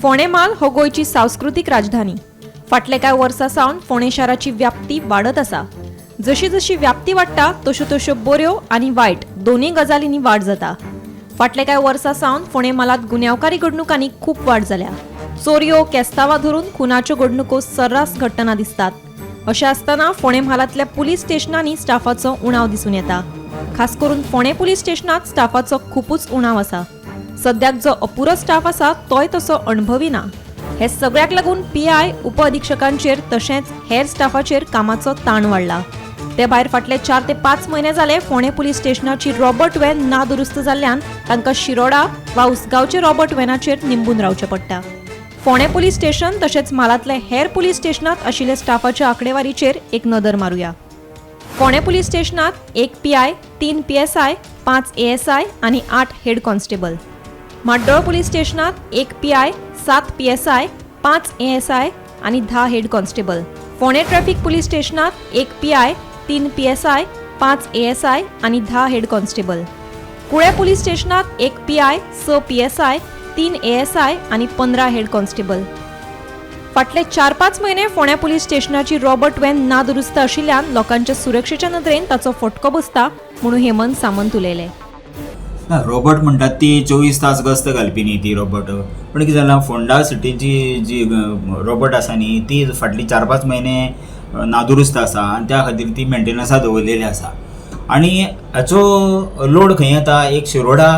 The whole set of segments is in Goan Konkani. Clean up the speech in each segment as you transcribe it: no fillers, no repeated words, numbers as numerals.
फोंडें म्हाल हो गोंयची सांस्कृतीक राजधानी. फाटले कांय वर्सां सावन फोंडें शाराची व्याप्ती वाडत आसा. जशी जशी व्याप्ती वाडटा तश्यो तश्यो बऱ्यो आनी वायट दोनूय गजालींनी वाड जाता. फाटले कांय वर्सां सावन फोंडें म्हालांत गुन्यांवकारी घडणुकांनी खूब वाड जाल्या. चोरयो, केस्तांवां धरून खुनाच्यो घडणुको सर्रास घडटना दिसतात. अशें आसतना फोंडें म्हालांतल्या पुलीस स्टेशनांनी स्टाफाचो उणाव दिसून येता. खास करून फोंडें पुलीस स्टेशनांत स्टाफाचो खुबूच उणाव आसा. सद्याक जो अपुरो स्टाफ आसा तोय तसो अणभवी ना. हे सगळ्याक लागून पीआय, उपअधिक्षकांचेर तशेंच हेर स्टाफाचेर कामाचो ताण वाडला. ते भायर फाटले 4 ते 5 म्हयने जाले फोंडें पुलीस स्टेशनाची रॉबर्ट व्हॅन नादुरुस्त जाल्ल्यान तांकां शिरोडा वा उसगांवचे रॉबर्ट व्हॅनाचेर निंबून रावचें पडटा. फोंडें पुलीस स्टेशन तशेंच म्हालांतले हेर पुलीस स्टेशनात आशिल्ल्या स्टाफाच्या आंकडेवारीचेर एक नदर मारुया. फोंडें पुलीस स्टेशनात एक पीआय, तीन पीएसआय, पांच एएसआय आनी आठ हेड कॉन्स्टेबल. म्हाड्डोळ पुलीस स्टेशनात एक पीआय, सात पीएसआय, पांच एएसआय आनी 10 हेड कॉन्स्टेबल. फोंडें ट्रॅफिक पुलीस स्टेशनात एक पीआय, तीन पीएसआय, पांच एएसआय आनी 10 हेड कॉन्स्टेबल. कुळें पुलीस स्टेशनात एक पीआय, स पीएसआय, तीन एएसआय आनी 15 हेड कॉन्स्टेबल. फाटले 4-5 म्हयने फोंड्या पुलीस स्टेशनाची रॉबर्ट व्हॅन नादुरुस्त आशिल्ल्यान लोकांच्या सुरक्षेच्या नदरेन ताचो फटको बसता म्हणून हेमंत सामंत उलयले. ना, रोबोट म्हणटात ती 24 तास गस्त घालपी न्ही ती रोबोट. पूण कितें जालां, फोंडा सिटीची जी रोबोट आसा न्ही, ती फाटली 4-5 म्हयने नादुरुस्त आसा आनी त्या खातीर ती मेंटेनन्सा दवरलेली आसा. आनी हाचो लोड खंय येता? एक शिरोडा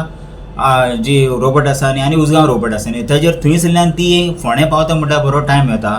जी रोबोट आसा न्ही आनी उसगांव रोबोट आसा न्ही, ताजेर थंयसरल्यान ती फोंडें पावता म्हणल्यार बरो टायम येता.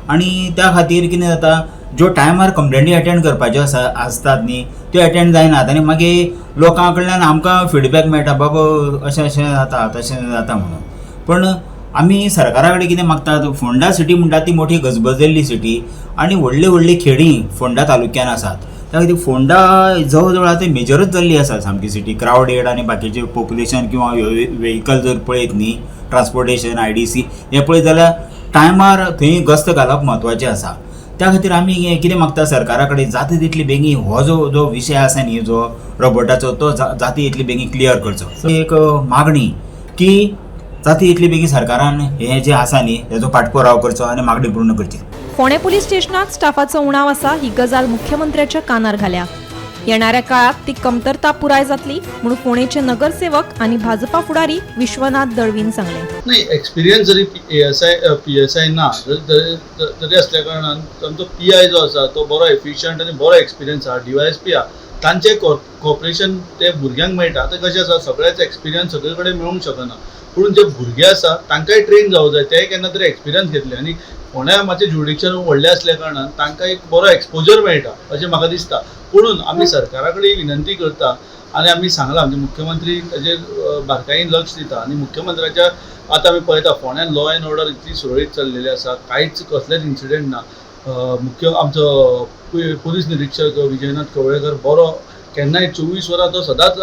आनी त्या खातीर कितें जाता, ज्यो टायमार कंप्लेनी अटेंड करपाच्यो आसा आसतात न्ही, त्यो अटेंड जायनात आनी मागीर लोकां कडल्यान आमकां फिडबॅक मेळटा, बाबा अशें अशें जाता, तशें जाता म्हणून. पण आमी सरकारा कडेन कितें मागतात, फोंडा सिटी म्हणटा ती मोठी गजबजल्ली सिटी आनी व्हडली व्हडली खेडीं फोंडा तालुक्यान आसात. त्या खातीर फोंडा जवळ जवळ आतां मेजरूच जाल्ली आसा सामकी सिटी, क्रावडेड. आनी बाकीचे पॉप्युलेशन किंवा वेहिकल जर पळयत न्ही, ट्रान्सपोर्टेशन, आयडीसी हें पळयत जाल्यार टायमार थंय गस्त घालप म्हत्वाचें आसा. त्या खातीर आमी हें कितें मागता सरकारा कडेन, जाता तितली बेगीन हो जो जो विशय आसा न्ही, जो रोबोटाचो, तो जाता तितली बेगीन क्लियर करचो. एक मागणी की जाता तितली बेगीन सरकारान हें जें आसा न्ही, हेजो पाठपुराव करचो आनी मागणी पूर्ण करची. फोंडें पुलीस स्टेशनात स्टाफाचो उणाव आसा ही गजाल मुख्यमंत्र्याच्या कानार घाल्या. येणाऱ्या काळात ती कमतरता पुराय जातली म्हणून फोंडेचे नगरसेवक आणि भाजपा फुडारी विश्वनाथ दळवीन सांगले. नाही, एक्सपिरियन्स जरी एएसआय, पीएसआय ना तरी तरी असल्या कारणान आमचो पीआय जो आसा तो बरो एफिशियंट आनी बरो एक्सपिरियन्स आहा. डीवायएसपी आहा, तांचे कॉपरेशन ते भुरग्यांक मेळटा. आतां कशें आसा, सगळेच एक्सपिरियन्स सगळे कडेन मेळूंक शकना, पूण जे भुरगे आसा तांकांय ट्रेन जावं जाय, ते केन्ना तरी एक्सपिरियन्स घेतले. आनी फोंड्या मातशें ज्युरिडिक्शन व्हडलें आसल्या कारणान तांकां एक बरो एक्सपोजर मेळटा अशें म्हाका दिसता. पुणून आमी सरकारा कडेन विनंती करता आनी आमी सांगलां, आमचे मुख्यमंत्री ताजेर बारकायेन लक्ष दिता. आनी मुख्यमंत्र्याच्या आतां आमी पळयता, फोंड्यान लॉ एंड ऑर्डर इतली सुरळीत चल्लेली आसा, कांयच कसलेच इन्सिडंट ना. मुख्य आमचो पुलीस निरिक्षक विजयनाथ कवळेकर बरो केन्नाय 24 वरां तो सदांच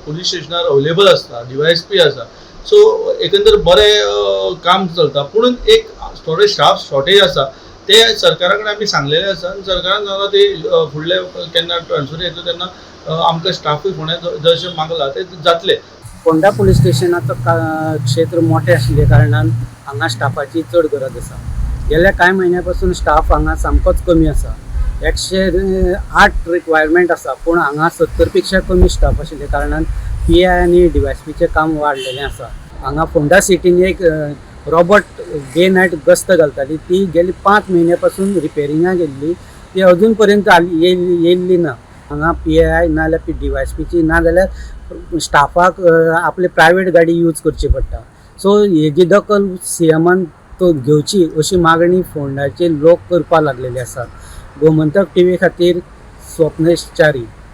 पुलीस स्टेशनार अवेलेबल आसता. डीवायएसपी आसा. सो एकंदर बरें काम चलता, पुणून एक थोडे स्टाफ शॉर्टेज आसा, ते सरकारा कडेन आमी सांगलेले आसा. आनी सरकारान सांगलां, ते फुडले केन्ना ट्रान्सफर येतले तेन्ना आमकां स्टाफूय फोंड्या जशें मागला ते जातले. फोंडा पुलीस स्टेशनाचो क्षेत्र मोठें आशिल्ल्या कारणान हांगा स्टाफाची चड गरज आसा. गेल्या कांय म्हयन्या पासून स्टाफ हांगा सामकोच कमी आसा. 108 रिक्वायरमेंट आसा, पूण हांगा 70 पेक्षा कमी स्टाफ आशिल्ल्या कारणान पी I आनी डी वाय एस पीचें काम वाडलेलें आसा. हांगा फोंडा सिटीन एक रोबोट डे नायट गस्त घालताली, ती गेली 5 म्हयन्या पासून रिपेरिंगाक गेल्ली, ती अजून पर्यंत येयल्ली ना. हांगा पी I नाजाल्यार डी वाय एस पीची ना जाल्यार स्टाफाक आपली प्रायवेट गाडी यूज करची पडटा. सो हेजी दखल सी एमान तो घेवची अशी मागणी फोंडाचे लोक करपाक लागलेले आसात. गोमंतक टीव्ही खातीर स्वप्नेश च्यारी.